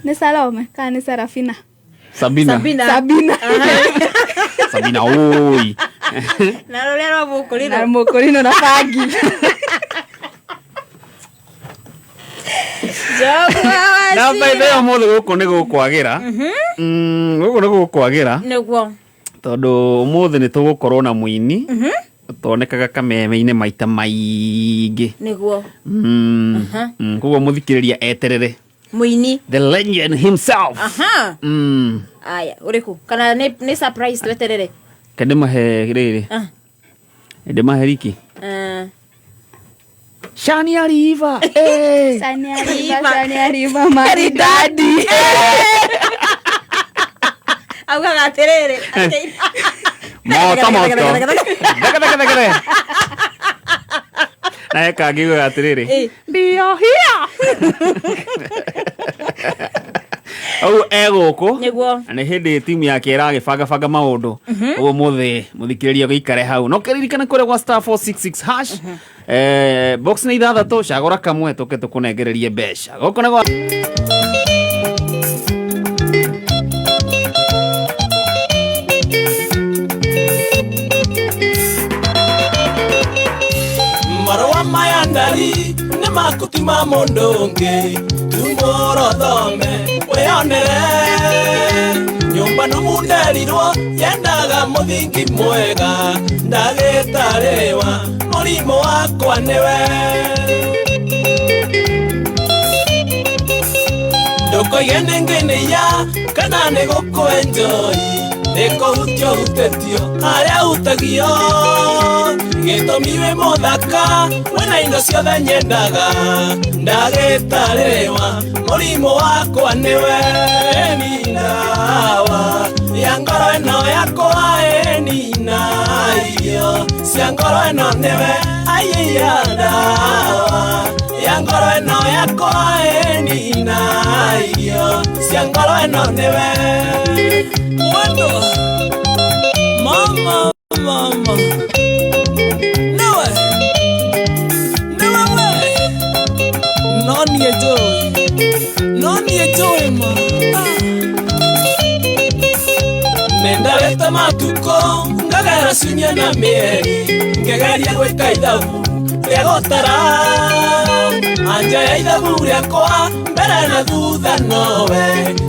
Nĩ Salome kana nĩ Sarafina? Sabina. Sabina. Sabina. Sabina oi. Na rũrĩa rwa mũkũrinũ. Na mũkũrinũ na bangi. Njogua wa Na by the way ũmũthĩ gũkũ nĩ gũkwagĩra. Gũkũ nĩ gũkwagĩra. Nĩguo. Tondũ ũmũthĩ nĩ tũgũkorwo na mũini tonekaga kameme-inĩ maita maingĩ. Nĩguo. Koguo mũthikĩrĩria eterere. Mũini. The legend himself. Aha. Aya, ũrĩkũ? Kana nĩ surprise tweterere? Ke ndĩmahe rĩrĩ. Ah. Ndĩmahe riki. Ah. Shani Ariva. Eh. Shani Ariva, Shani Ariva, maridadi. Augaga atĩrĩrĩ. Moto moto. Theke theke theke. Na he kangiugaga atĩrĩrĩ. Eh. Ndio hiyo. Ũguo e gũkũ. Nĩguo. Na nĩ hĩndĩ timu yake ĩragĩbangabanga maũndũ. Ũguo mũthĩ mũthikĩrĩria gĩikare hau. No kĩririkane kũrĩa gwa star 466 hash. Box nĩ ithathatũ cagũra kamwe tũke tũkũnengererie mbeca. Gũkũ nĩ gwa Marũa maya ndari nĩ makuti ma mũndũ ũngĩ tumũra ũthome wĩyonere nyũmba nũmu nderirwo yendaga mũthingi mwega ndagĩtarĩwa mũrimũ wakwa nĩwe ndũkoige nĩ ngĩnĩya kana nĩ gũkwenjoi nĩ kũhutio hutĩtio harĩa hutagio gĩtũmi wĩ mũthaka wĩna indo ciothe nyendaga ndagĩtarĩwa mũrimũ wakwa nĩwe ninawa ya ngoro ĩno yakwa ĩnina irio cia ngoro ĩno nĩwe aiya ndawa ya ngoro ĩno yakwa ĩnina irio cia ngoro ĩno nĩwe mwendo mama mama nĩwe nĩwe we no niĩ njũĩ no niĩ njũĩ ma ah. Nĩndarĩte matukũ ngagera ciumia na mĩeri ngĩgeria gwĩka ithabu rĩa gũtara anja ya ithabu rĩakwa mbere na thutha nowe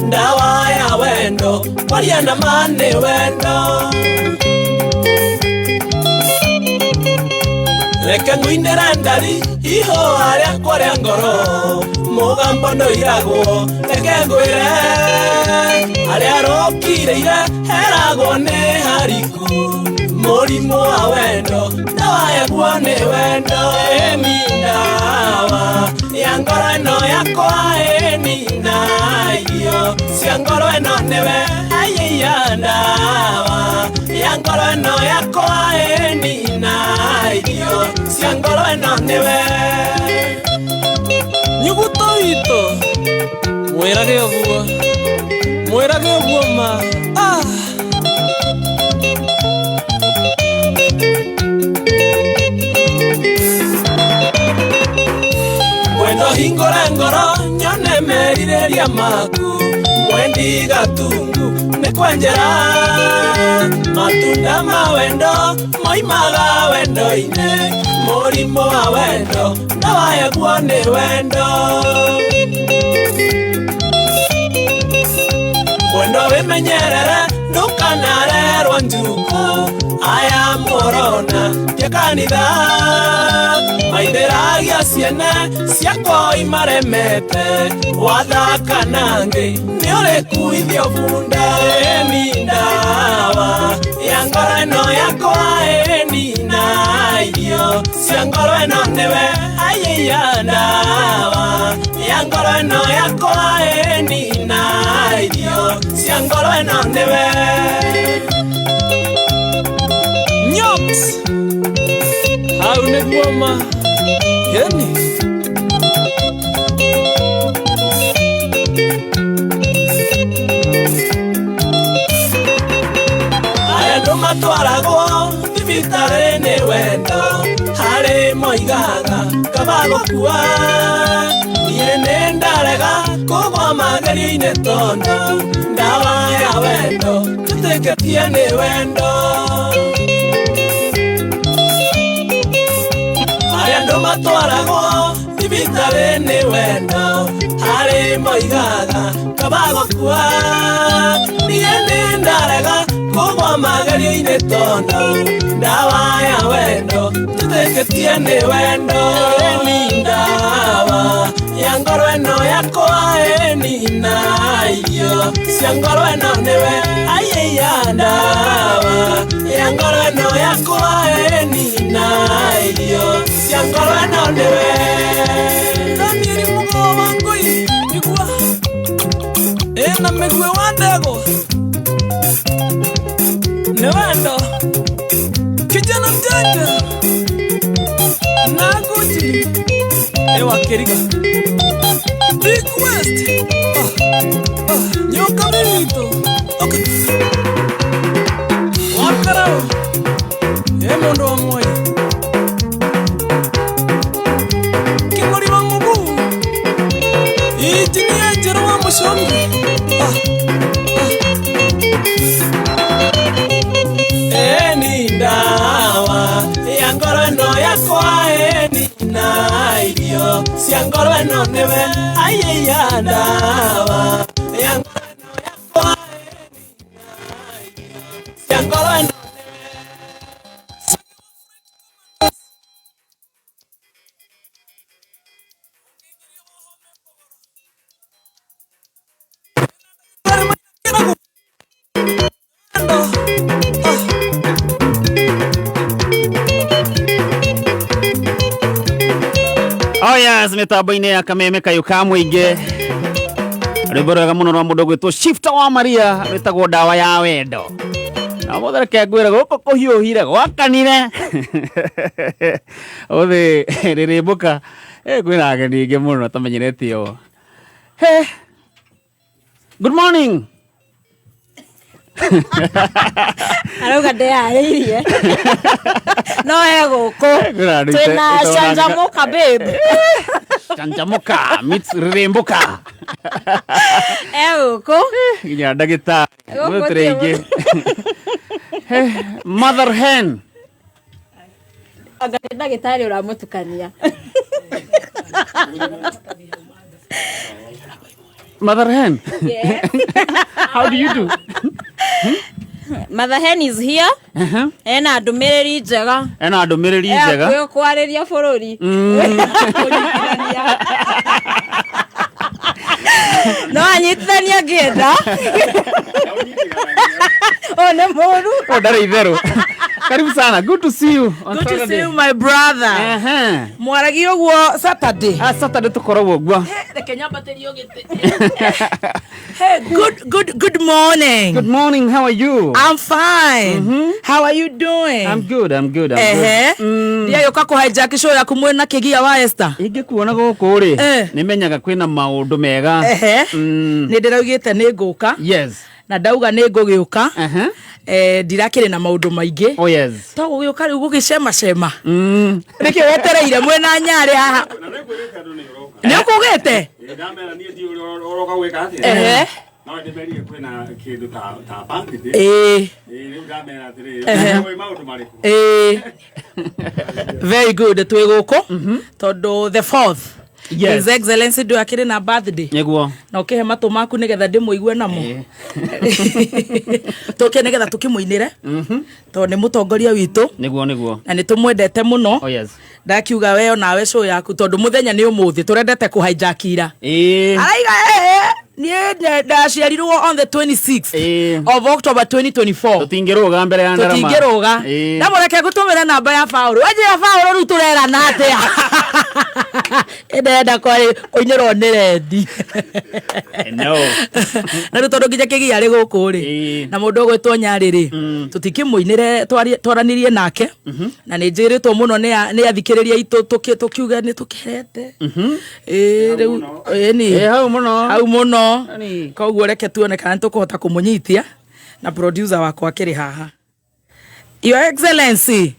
ndawa ya wendo kwaria na ma nĩ wendo reke ngũinĩre ndari ihũa rĩakwa rĩa ngoro mũgambo ndũiragwo reke ngwĩre harĩa rũkirĩire heragwo nĩ hariku mũrimũ wa wendo ndawa yaguo nĩ wendo ĩni ndawa ya ngoro ĩno yakwa ĩni na irio cia ngoro ĩno nĩwe aiya ndawa ya ngoro ĩno yakwa ĩni na irio cia ngoro ĩno nĩwe nyuguto witũ mwĩrage ũguo mwĩrage ũguo ma ah. Mwendo hingũre ngoro nyone merirĩria maku mwendi gatungu nĩ kwenjera matunda ma wendo moimaga wendo-inĩ mũrimũ wa wendo ndawa yaguo nĩ wendo mwendo wĩmenyerere ndũkanarerwo njuku aya mũrona tia kanitha maithĩragia ciene ciakwa imaremete wathaka nangĩ nĩ ũrĩkuithio bunda ĩni ndawa ya ngoro ĩno yakwa ĩni na irio cia ngoro ĩno nĩwe aiya ndawa ya ngoro ĩno yakwa ĩni na irio cia ngoro ĩno nĩwe Nyoks hau nĩguo ma heni arĩa andũ matwaragwo thibitarĩ nĩ wendo harĩ moigaga kaba gũkua niĩ nĩ ndarega kũgwa magerio. magerio-inĩ tondũ ndawa ya wendo njĩtĩkĩtie nĩ wendo. Arĩa andũ matwaragwo thibitarĩ nĩ wendo, harĩ moigaga kaba gũkua. Niĩ nĩ ndarega kũgwa magerio-inĩ tondũ ndawa ya wendo njĩtĩkĩtie nĩ wendo. Ĩni ndawa ya ngoro ĩno yakwa, ĩni na irio cia ngoro ĩno nĩwe, aiya ndawa ya ngoro ĩno yakwa, ĩni na irio cia ngoro ĩno nĩwe. Danieli Mugo wa Ngui igua ĩna mĩguĩ wa ndegwa nĩ wendo. Kijana mjanja na Gucci ewa Keriga Big West nyoka mito okay. Wakarao e mundu wa mwai Kingori wa mugu Injinia Njeru wa Mucombi Eni ndawa ya ngoro ĩno yakwa, eni na irio cia ngoro ĩno nĩwe, aiya ndawa ya ngoro ĩno yakwa, eni na irio cia ngoro ĩno. Oh yes, mitambo-inĩ ya kameme kayũ ka mũingĩ, rwĩmbo rwega mũno rwa mũndũ ũgwĩtwo Shifter wa Maria rwĩtagwo ndawa ya wendo. Na mũthĩ reke ngwĩre gũkũ kũhiũhire gwakanire ũthĩ rĩrĩmbũka kwĩna ageni aingĩ mũno tamenyerete ũũ. Hey, good morning. Arauga ndeyarĩirie no e gũkũ Kwĩna andũ twĩna canjamũka babe. Canjamũka meets rĩrĩmbũka. E gũkũ nginya ndagĩtarĩ Gũkũ mũthĩ tũrĩ aingĩ. Mother hen. Anga nĩ ndagĩtarĩ ũramũtukania. Mother hen. Yes. How do you do? Mother hen is here. Ena ndũmĩrĩri njega. Ena ndũmĩrĩri njega. Ĩ kwarĩria bũrũri. No anyitithanie angĩenda. O nĩ mũru. Oh, ndarĩ itherũ. Karibu sana. Good to see you on Good to see Saturday. you, my brother. Mwaragia ũguo Saturday. Ah, Saturday tũkoragwo ũguo. Reke nyambatĩrio gĩtĩ. Hey, good, good, good morning. Good morning. How are you? I'm fine. How are you doing? I'm good. I'm good. I'm Ehe. good. Ndiagĩũka kũhijack show yaku mwĩna kĩgia wa Esther. Ingĩkuona gũkũ rĩ, Eh. nĩmenyaga kwĩna maũndũ mega. Ehe. Nĩ ndĩraugĩte nĩ ngũka Yes. na ndauga nĩ ngũgĩũka. Uh-huh. Ndirakĩrĩ na maũndũ maingĩ. Oh yes. To gũgĩũka rĩu gũgĩcemacema. Nĩkĩ wetereire mwĩna nyarĩ haha? Nĩ ũkũgĩte? Ndamera niĩ ndiũĩ ũroka gwĩka atĩa. Ehe. No ndĩmerire kwĩna kĩndũ ta ta birthday. Ĩĩ. Ĩĩ, rĩu ndamera atĩrĩrĩ, Ehe. ũĩ maũndũ marĩkũ? Ĩĩ. Very good twĩ gũkũ tondũ the fourth. Yes. His Excellency ndũ akĩrĩ na birthday. Nĩguo. Na ũkĩhe matũ maku nĩgetha ndĩmũigue namo. Tũke nĩgetha tũkĩmũinĩre tondũ nĩ mũtongoria witũ Nĩguo nĩguo. na nĩ tũmwendete mũno. Oh yes. Ndakiuga we onawe show yaku tondũ mũthenya nĩ ũmũthĩ tũrendete kũhijackira. Ĩĩ. Araiga niĩ ndaciarirwo on the 26th Ĩĩ. of October 2024. Tũtingĩrũga mbere ya ndarama. Tũtingĩrũga. Ĩĩ. Ndamũreke ngũtũmĩre namba ya Paũlũ. Wanjĩra Paũlũ rĩu tũrerana atĩa? Ndĩrenda kũinĩrwo nĩ rendi. No. Na rĩu tondũ nginya kĩgia arĩ gũkũ rĩ Ĩĩ. na mũndũ ũgwĩtwo Nyarĩ rĩ tũtikĩmũinĩre twaranirie nake na nĩ njĩrĩtwo mũno nĩ athikĩrĩria aitũ tũkiuge nĩ tũkerete. Ĩĩ rĩu ĩni Ĩĩ, hau mũno. hau mũno Yaani. koguo reke tuone kana nĩ tũkũhota kũmũnyitia na producer wakwa akĩrĩ haha. Your Excellency.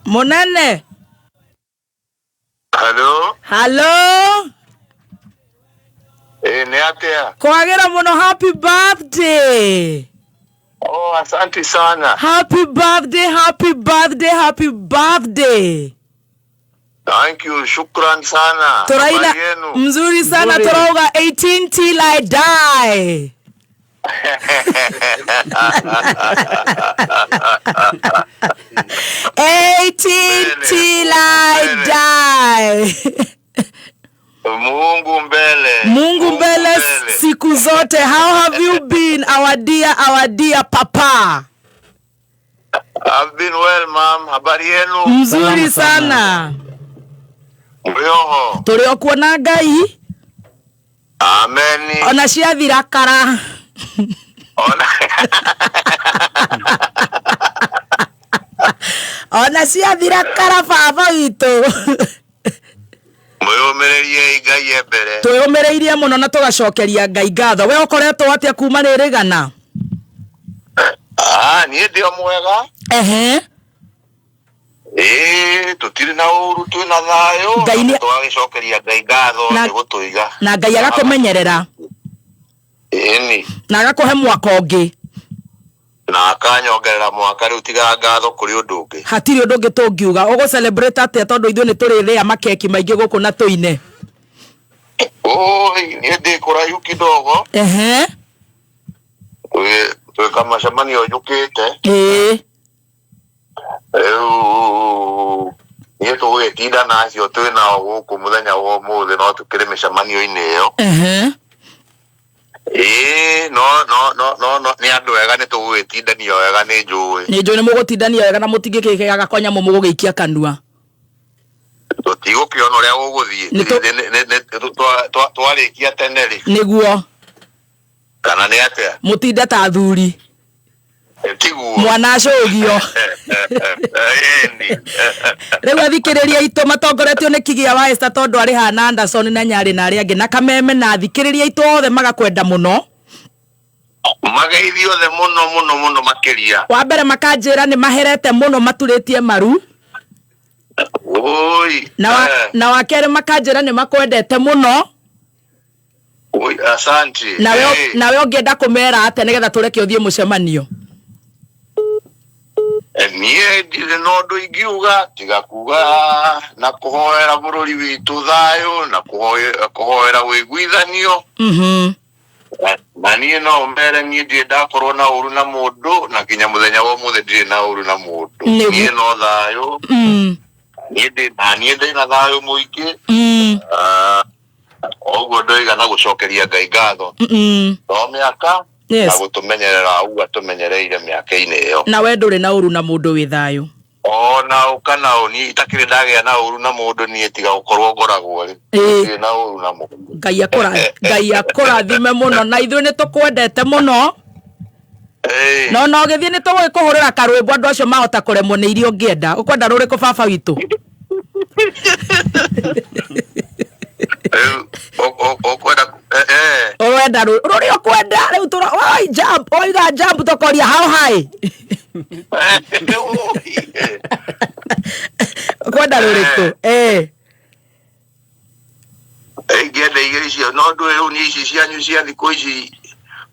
Mũnene. Hello. Halo. Eh, nĩ atĩa? Kwagĩra mũno, happy birthday. Oh, asante sana. Happy birthday, happy birthday, happy birthday. Thank you, shukran sana. Tũraina Habari yenu? mzuri sana. Mzuri. Tũrauga 18 till I die. 18 Mbele, till I mbele. die. Mungu mbele. Mungu mbele siku zote. How have you been, our dear, our dear papa? I've been well, ma'am. Habari yenu? Mzuri Salama sana. sana. Mrioho. Tũrĩ o kuona Ngai. Ameni. Ona ciathira kara. Ona. Ona ciathira kara baba witũ. Mwĩyũmĩrĩriei Ngai e mbere. Twĩyũmĩrĩirie mũno na tũgacokeria Ngai ngatho. We ũkoretwo atĩa kuma rĩrĩgana? Ah, niĩ ndĩ o mwega. Ehe. Ĩĩ, tũtirĩ na ũru, twĩ na thayũ. Ngai nĩ- Tũgagĩcokeria Ngai ngatho Na- nĩ gũtũiga. Na Ngai agakũmenyerera. Ĩni. Na agakũhe mwaka ũngĩ. Na akanyongerera mwaka rĩu tiga ngatho kũrĩ ũndũ ũngĩ. Hatirĩ ũndũ ũngĩ tũngiuga. Ũgũ celebrate atĩa tondũ ithuĩ nĩ tũrĩrĩa makeki maingĩ gũkũ na tũine? Oi, niĩ ndĩ kũraihu kidogo. Ehe. Twĩ kamacemanio njũkĩte. Ĩĩ. Rĩu niĩ tũgũgĩtinda na acio twĩ nao gũkũ mũthenya wa ũmũthĩ no tũkĩrĩ mĩcemanio-inĩ ĩyo. Ehe. Ĩĩ, no no no no no nĩ andũ ega nĩ tũgũgĩtindania wega nĩ njũĩ. Nĩ njũĩ nĩ mũgũtindania wega na mũtingĩkĩgaga kwa nyamũ mũgũgĩikia kanua. Tũtigũkĩona ũrĩa gũgũthiĩ. Nĩ tũ- Twarĩkia tene rĩ Nĩguo. kana nĩ atĩa? Mũtinde ta athuri. Tiguo. Mwana acũgio. Ĩni. Rĩu athikĩrĩria aitũ matongoretio nĩ Kigĩa wa Esther tondũ arĩ haha na Anderson na Nyarĩ na arĩa angĩ na Kameme na athikĩrĩria aitũ othe magakwenda mũno. Mageithio othe mũno mũno mũno makĩria. Wa mbere makanjĩra nĩ maherete mũno maturĩtie maru. Oi. Na wa, na wa kerĩ makanjĩra nĩ makwendete mũno. Oi, asante. Nawe Eh. nawe ũngĩenda kũmera atĩa nĩgetha tũreke ũthiĩ mũcemanio? Niĩ ndirĩ na ũndũ ingiuga tiga kuga na kũhoera bũrũri witũ thayũ na kũhoera ũiguithanio. Na niĩ no mere niĩ ndirĩ ndakorwo na ũru na mũndũ na nginya mũthenya wa ũmũthĩ ndirĩ na ũru na mũndũ. Niĩ no thayũ. Niĩ ndĩ na niĩ ndĩ na thayũ mũingĩ. Ah, ũguo ndoiga na gũcokeria Ngai ngatho. No mĩaka Yes. na gũtũmenyerera ũguo atũmenyereire mĩaka-inĩ ĩyo. Na we ndũrĩ na ũru na mũndũ wĩ thayũ. Ona ũ kana ũ niĩ itakĩrĩ ndagĩa na ũru na mũndũ niĩ tiga gũkorwo ngoragwo rĩ. Ĩĩ. Ndirĩ na ũru na mũndũ. Ngai akũra Ngai akũrathime mũno na ithuĩ nĩ tũkwendete mũno. Ĩĩ. No no gĩthiĩ nĩ tũgũkũhũrĩra karwĩmbo andũ acio mahota kũremwo nĩ iria ũngĩenda. Ũkwenda rũrĩkũ baba witũ? Rĩu ũkwenda eh. Ũrenda rũrĩa ũkwenda rĩu tũra oi jump oiga jump tũkoria how high. Ũkwenda rũrĩkũ? Eh. Ingĩenda igĩrĩ icio no ndũĩ rĩu niĩ ici cianyu cia thikũ ici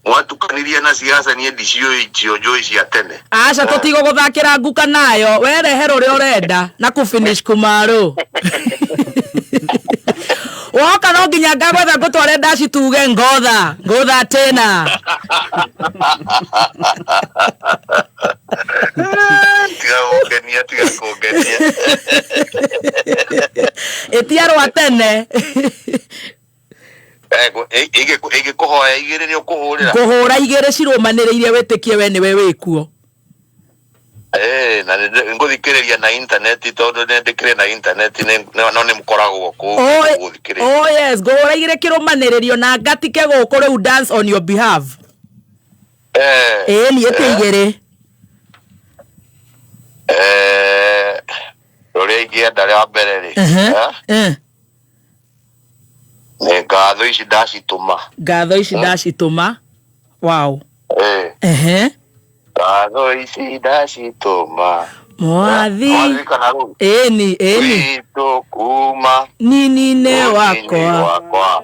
mwatukanirie na siasa niĩ ndiciũĩ icio njũĩ cia tene. Aca tũtigũgũthakĩra nguka nayo werehe rũrĩa ũrenda na kũ finish kumarũ. Woka no nginya ngagwetha ngũtware ndaci tuge ngotha ngotha tena. Tiga kũngenia tiga kũngenia. Ĩtia rwa tene. Ingĩkũhoya igĩrĩ nĩ ũkũhũrĩra. Ngũhũra igĩrĩ cirũmanĩrĩire wĩtĩkie we nĩwe wĩkuo. Eh, na ngũthikĩrĩria na intaneti tondũ nĩ ndĩkĩrĩ na intaneti no nĩ mũkoragwo kũu gũthikĩrĩria. Oh yes, ngũhũra igĩrĩ kĩrũmanĩrĩrio na ngatike gũkũ rĩu dance on your behalf. Eh. Ĩĩ niĩ ĩtia igĩrĩ. Eh, rũrĩa ingĩenda rĩa mbere rĩ. Eh. Nĩ ngatho ici ndacitũma. Ngatho ici ndacitũma. Wow. Eh. Ehe. Ngatho ici ndacitũma. Mwathi. Mwaririkana rũu? Ĩni, ĩni. Witũ kuma Nini-inĩ ũnini wakwa. wakwa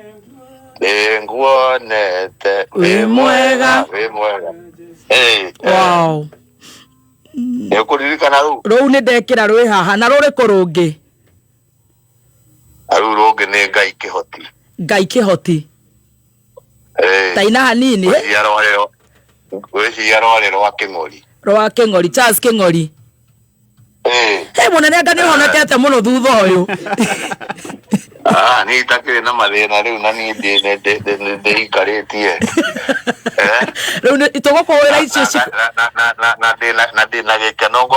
nĩnguonete Wĩ mwega. wĩ mwega. Eh, Wow. nĩũkũririkana rũu? Rũu nĩ ndekĩra rwĩ haha na rũrĩkũ rũngĩ? Na rũu rũngĩ nĩ Ngai kĩhoti. Ngai kĩhoti. Eh, Taina hanini ngwĩciria rwarĩ ngwĩciria rwarĩ rwa Kĩng'ori. rwa Kĩng'ori, Charles Kĩng'ori. Eh, He mũnene anga nĩ ũhonokete mũno thutha ũyũ. ah, niĩ itakĩrĩ na mathĩna rĩu na niĩ ndĩikarĩtie. Eh? Rĩu tũgũkũhũrĩra icio Na ndĩna gĩkeno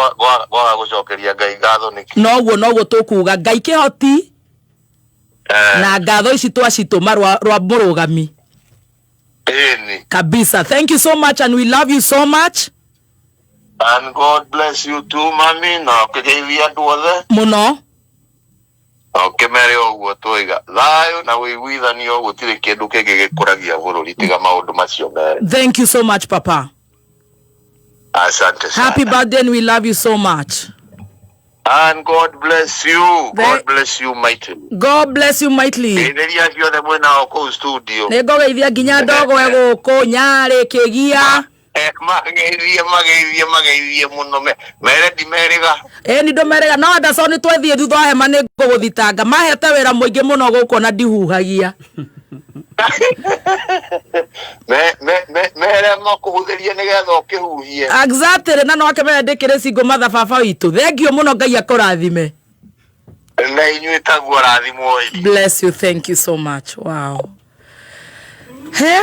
gwaga gũcokeria Ngai ngatho nĩkĩ. Noguo noguo tũkuga Ngai kĩhoti na ngatho ici twacitũma rwa mũrũgami. Ĩni. Kabisa. Thank you so much and we love you so much. And God bless you too, mami, na ũkĩgeithia andũ othe. Mũno. Na ũkĩmere ũguo twoiga thayũ na ũiguithanio gũtirĩ kĩndũ kĩngĩ gĩkũragia bũrũri tiga maũndũ macio merĩ. Thank you so much, Papa. Asante sana. Happy birthday and we love you so much. And God bless you. God bless you mightily. God bless you mightily. Geithĩria acio othe mwĩnao kũu studio. Nĩ ngũgeithia nginya ndogo gũkũ Nyarĩ Kĩgia. Mageithie mageithie mageithie mũno mere ndimerĩga. Ĩni ndũmerĩga no Anderson twethiĩ thutha wa hema nĩ ngũgũthitanga mahete wĩra mũingĩ mũno gũkũ na ndihuhagia. Mere makũhũthĩrie nĩgetha ũkĩhuhie. Exactly na no akĩmenya ndĩkĩrĩ single mother baba witũ. Thank you mũno Ngai akũrathime. Na inyuĩ taguo rathimwo. Bless you, thank you so much. Wow. He?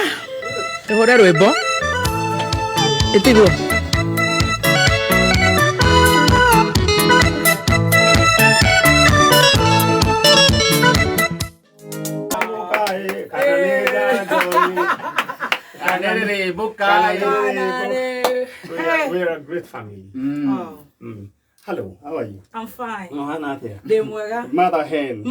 Tũhũre rwĩmbo. Ĩtiguo. We are a great family. Mm. Hello, how are you? I'm fine. No, hana atia. Ndĩ mwega. Mother hen.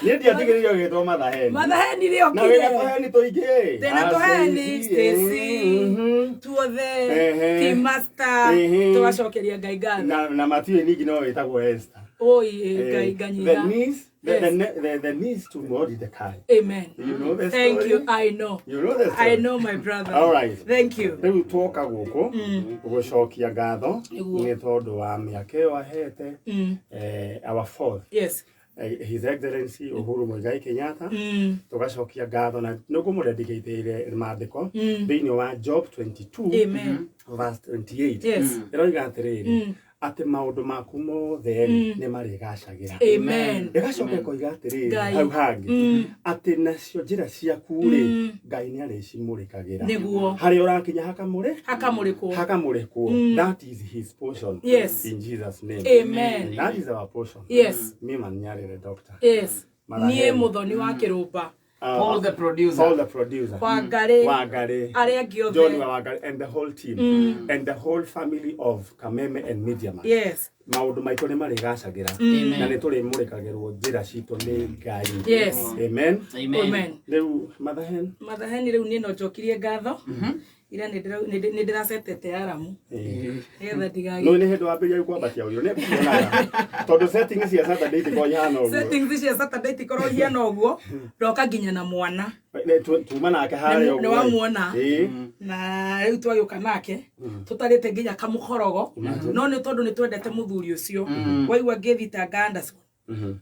Niĩ ndiatigĩrĩirio gĩtwo Mother hen. Mother hen iria Na wĩna okire. tũheni tũingĩ. Ndĩna Ah, tũheni, Stacy. Stacy, tuothe, Ehe. Team Master, Ehe. tũgacokeria Ngai ngatho. Na matiũĩ ningĩ no wĩtagwo Esther. Oi, Ngai nganyiha. The niece, Yes. the niece to Mordecai. Amen. You know the Thank story? you. I know. You know the story? I know my brother. All right. Thank you. Rĩu twoka gũkũ gũcokia ngatho Nĩguo. nĩ tondũ wa mĩaka ĩyo ahete our fourth Yes. His Excellency Uhuru Muigai Kenyatta tũgacokia ngatho na nĩ ngũmũrendicate maandĩko thĩinĩ wa Job 22 Amen. verse 28 Yes. ĩroiga atĩrĩrĩ atĩ maũndũ maku mothe nĩ marĩgacagĩra. Amen. Ĩgacoka ĩkoiga atĩrĩrĩ Ngai. hau hangĩ atĩ nacio njĩra ciaku rĩ Ngai nĩ arĩcimũrĩkagĩra. Nĩguo. Harĩa ũrakinya hakamũrĩ Hakamũrĩkwo. hakamũrĩkwo. That is his portion. Yes. In Jesus name. Amen. That is our portion. Yes. Me man Nyarire doctor. Yes. Mother Niĩ hen. Mũthoni wa Kĩrũmba. Paul the producer. Paul the producer. Wangari. Wangari. Arĩa angĩ othe. John Wangari and the whole team and the whole family of Kameme and Media Man. Yes. Maũndũ maitũ nĩ marĩgacagĩra na nĩ tũrĩmũrĩkagĩrwo njĩra citũ nĩ Ngai. Yes. Amen. Amen. Rĩu Mother Hen. Mother Hen rĩu niĩ no njokirie ngatho. Ira nĩ ndĩracetete aramu. Nĩgetha ndigagĩ. No nĩ hĩndĩ wambĩrĩria kwambatia ũyũ nĩ kuonaga tondũ settings cia Saturday itikoragwo ihana ũguo. Settings cia Saturday itikoragwo ihana ũguo. Ndoka nginya na mwana. Tuma nake harĩa ũguo. Nĩ wamuona. Ĩĩ. Na rĩu twagĩũka nake tũtarĩte nginya kamũkorogo no nĩ tondũ nĩ twendete mũthuri ũcio waigua ngĩthitanga Anderson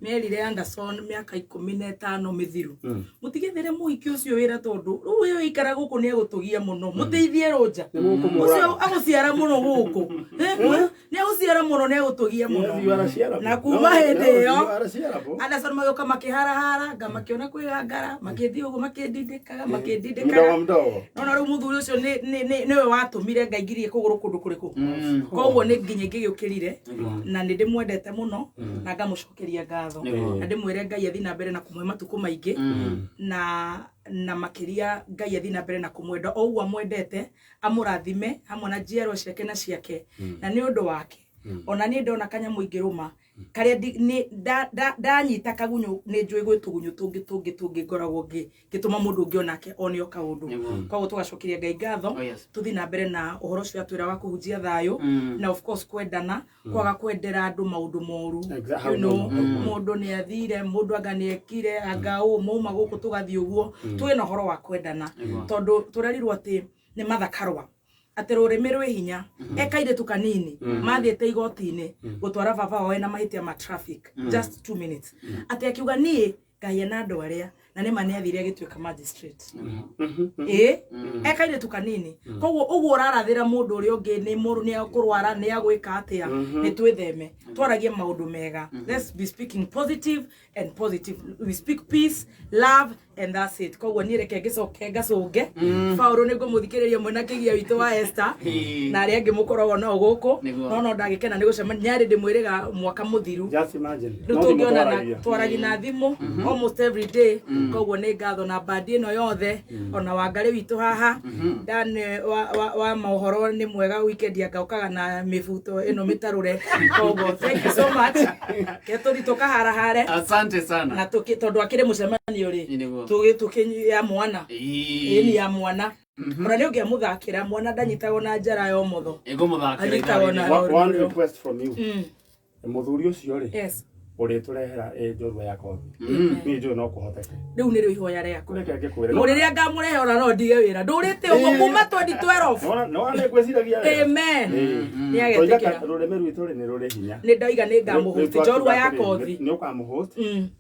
merire Anderson mĩaka 15 mĩthiru mũtigethere mũhiki ũcio wĩra tondũ rĩu ũyũ ikara gũkũ nĩ egũtũgia mũno mũteithie rũnja ũcio agũciara mũno gũkũ nĩ agũciara mũno nĩ egũtũgia mũno na kuma hĩndĩ ĩyo Anderson magĩũka makĩharahara nga makĩona kwĩgangara makĩthiĩ ũguo makĩndindĩkaga makĩndindĩkaga Mdogo mdogo. nona rĩu mũthuri ũcio nĩwe watũmire ngaingirie kũgũrũ kũndũ kũrĩkũ koguo nĩ nginya ingĩgĩũkĩrire na nĩ ndĩmwendete mũno na ngamũcokeria ngatho na ndĩmwĩre Ngai athiĩ na mbere na kũmũhe matukũ maingĩ na makĩria Ngai athiĩ na mbere na kũmwenda o ũguo amwendete amũrathime hamwe na njiarwa ciake na ciake na nĩ ũndũ wake ona niĩ ndona kanyamũ ingĩrũma Karĩa nĩ ndanyita kagunyũ, nĩ njũĩ gwĩ tũgunyũ tũngĩ tũngĩ tũngĩ ngoragwo ngĩtũma mũndũ ũngĩ onake one o kaũndũ. Koguo tũgacokeria Ngai ngatho. Oh, yes. Tũthiĩ na mbere na ũhoro ũcio atwĩra wa kũhunjia thayũ na of course kwendana, kwaga kwendera andũ maũndũ moru. Mũndũ nĩ athire, mũndũ anga nĩ ekire, anga ũ mauma gũkũ tũgathiĩ ũguo. Twĩ na ũhoro wa kwendana tondũ tũrerirwo atĩ nĩ mathakarwa atĩ rũrĩmĩ rwĩ hinya. Ekairĩtu kanini mathiĩte igoti-inĩ gũtwara baba wao na mahĩtia ma traffic, just 2 minutes, atĩ akiuga niĩ ngaia na andũ arĩa na nĩ ma nĩ athire agĩtuĩka magistrate. Ĩ ekairĩtu kanini. Koguo ũguo ũrarathĩra mũndũ ũrĩa ũngĩ nĩ mũru, nĩ akũrwara, nĩ agwĩka atĩa, nĩ twĩtheme, twaragie maũndũ mega. Let's be speaking positive and positive. We speak peace, love, and that's it. Koguo niĩ reke ngĩcoke ngacũnge Paũlũ nĩ ngũmũthikĩrĩria mwena kĩgia witũ wa Esther na arĩa angĩ mũkoragwo nao gũkũ. Nĩguo. No ndagĩkena nĩ gũcemania nyarĩ ndĩmwĩrĩga mwaka mũthiru. Just imagine. Rĩu No thimũ tũngĩonana twaragia. twaragia na thimũ almost every day. Koguo nĩ ngatho na bandi ĩno yothe, ona wangarĩ witũ haha Dan wa mohoro nĩ mwega. Weekend angaũkaga na mĩbuto ĩno mĩtarũre. Koguo thank you so much. Ke tũthi tũkaharahare. Asante sana. Na tondũ akĩrĩ mũcemanio rĩ, Nĩguo. tũkĩ ya mwana ĩni ya mwana, ona nĩ ũngĩamũthakĩra mwana ndanyitagwo na njara ya ũmotho. Ĩngũmũthakĩra. Anyitagwo na- One request from you. Mũthuri ũcio rĩ, Yes. ũrĩtũrehera ĩ njorua ya kothi. Niĩ njũĩ no kũhoteke. Rĩu nĩrĩo ihoya rĩakwa. Reke ngĩkwĩre. O rĩrĩa ngamũrehe ona no ndige wĩra ndũrĩte ũguo kuma 2012. Nona nĩ ngwĩciragia wega. Amen. Nĩ Toiga agetĩkĩra. rũrĩmĩ rwitũ rĩ nĩ rũrĩ hinya. Nĩ ndoiga nĩ ngamũhost Rĩu njorua ya twakiuga atĩrĩ, kothi. Nĩ ũkamũhost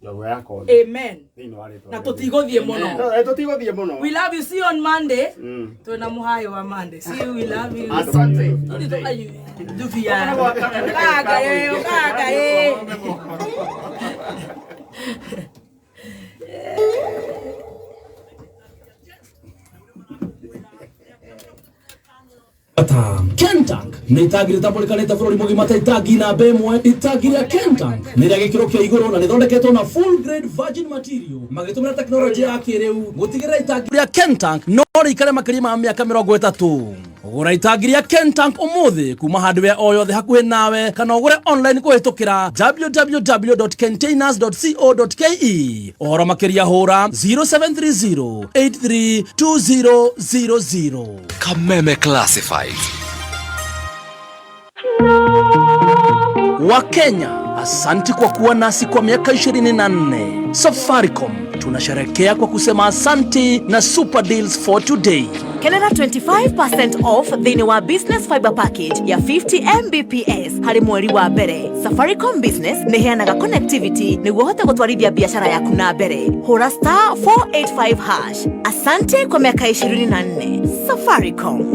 njorua ya kothi. Amen. Thĩinĩ wa rĩtwa Na rĩa tũtigũthiĩ mũno. Jesu. Tũtigũthiĩ mũno. We love you. See you on Monday. Twĩna mũhayo wa Monday. See you, we love you. Asante. Tũthiĩ ndubia ũkanga ũkanga ĩ. Bata. Kentank nĩ itangi rĩtambũrĩkanĩte bũrũri mũgima ta itangi namba ĩmwe. Itangi rĩa Kentank nĩ rĩa gĩkĩro kĩa igũrũ na rĩthondeketwo na full grade virgin material magĩtũmĩra tekinoronjĩ ya kĩrĩu gũtigĩrĩra itangi rĩa Kentank no rĩikare makĩria ma mĩaka 30. Gũra itangi rĩa Kentank ũmũthĩ kuma hardware o yothe hakuhĩ nawe kana ũgũre online kũhĩtũkĩra www.containers.co.ke. Ũhoro makĩria hũra 0730 832000. Kameme Classifieds. Wakenya, asanti kwa kuwa nasi kwa miaka 24. Safaricom tunasherekea kwa kusema asanti na super deals for today. Kenera 25% off thĩinĩ wa business fiber package ya 50 Mbps harĩ mweri wa mbere. Safaricom Business nĩ ĩheanaga connectivity nĩguo ũhote gũtwarithia biacara yaku na mbere. Hũra *485#. Asante kwa miaka 24. Safaricom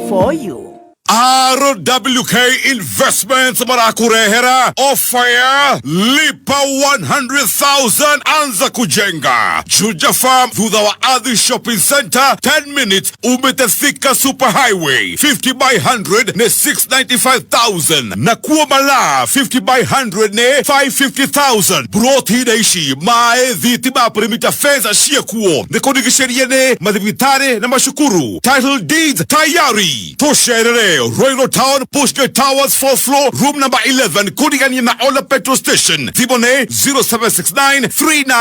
for you. RWK Investments marakurehera ofa ya lipa 100,000 anza kujenga. Juja Farm thutha wa Ardhi Shopping Center, 10 minutes umetefika Super Highway. 50 by 100 ni 695,000 na kuo Malaa 50 by 100 ni 550,000. Broti ici mae thitima, perimeter fence ciekuo nĩ kũrigicĩrie nĩ mathibitarĩ na macukuru. Title deeds tayari. Tũcerere Royal Town, Bushgate Towers, 4th floor, room number 11, kũrigania na Ola petrol station. Thimũ nĩ 0769 39.